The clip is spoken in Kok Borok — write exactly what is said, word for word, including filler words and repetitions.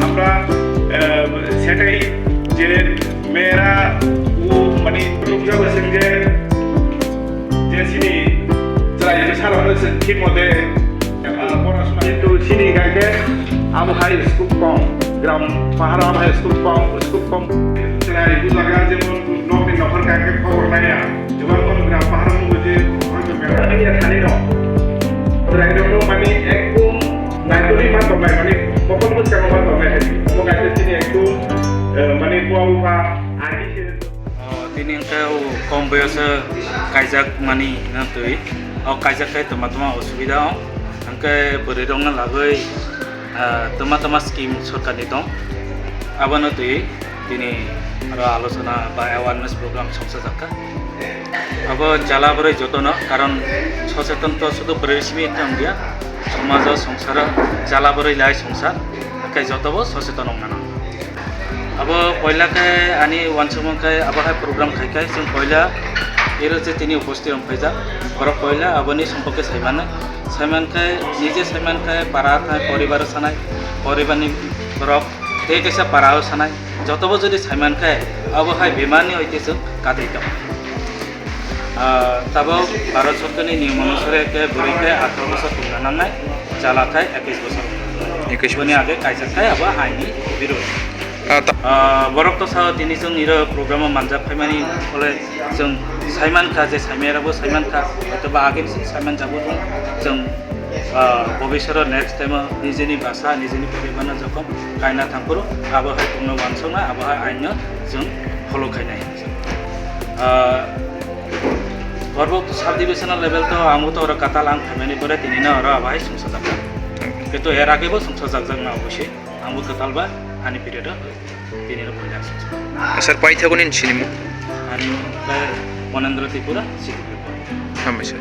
আমরা, আহ, সেটাই যে মেয়েরা ও মানে লোক যাবে যে, যে চিনি চাই, আমি সারা হয়েছে ঠিক মতে, আহ, পড়াশোনা কিন্তু চিনি গাইতে আবো হাই স্কুল কম, গ্রাম পাহাড় আবো হাই স্কুল কম, স্কুল কম। চাই বুঝা গেল যেমন নকরি নকর গাইতে খবর নাই আর। Jubal kono gram pahar mo je, hoi to gram ani ya thani no. Gram no mani ekdom naitoli ma to mai mani, bokol mo chang ma to mai hadi. Mo gaite sini ekdom, eh, mani ko pa agi se. O, tini hwnkhe o kom boyoso kaijak mani hwnkhe twi. O kaijak khai tongma tongma osubida o. Hwnkhe bwrwi rokno lagwi, ah, tongma tongma scheme sorkarni tong. Abono twi tini aro alochona ba awareness program songchajakha. Abo chwla bwrwi jotono, karon socheton to sudu bwrwi simi wngya, somajo songsaro chwla bwrwi lai songsar, hwnkhe jotobo socheton wngna nango. Abo poila khe ani uansukmung khe abo hai program khai khai chwng poila ero je tini uposthit wng phaijak, borok poila aboni somporke sai mannai, sai mankhe nije sai mankhe para thai poribaro sanai, poribarni borok tei kaisa para o sanai, jotobo jodi sai mankhe abo hai bemani oite chwng kadri tong. Ah, tabok Bharat Sorkarni niyom onusare khe bwrwi khe atharo bosor purna nangnai, chwla khe ekis bosor. Ekis bosor. Boni age kaisa khe abo aini birod. Ah, ta- Ah, borok to sao tini chwng iro program o manjak phaimani, bole chwng saiman kha je saimaya rokbo saiman kha, hoitoba age bisi saiman jago chwng, ah, bobisoro next time o nijeni basa, nijeni poribar no jokhon kaina thangphuru, abo hai chwngno uansukna, abo hai ain no chwng follow khainai. Ah, Borok sub divisional level to ang to oro katal ang phaimani pore tini no oro abo hai sungsajak. Kintu er age bo sungsajak jak na obosoi. Ang bo katal ba ani period o tini no puila sungsajak. Sir, paithakgwi nini sinimung? Ani mung khe Monendra Tripura, C D P. Hambai sir.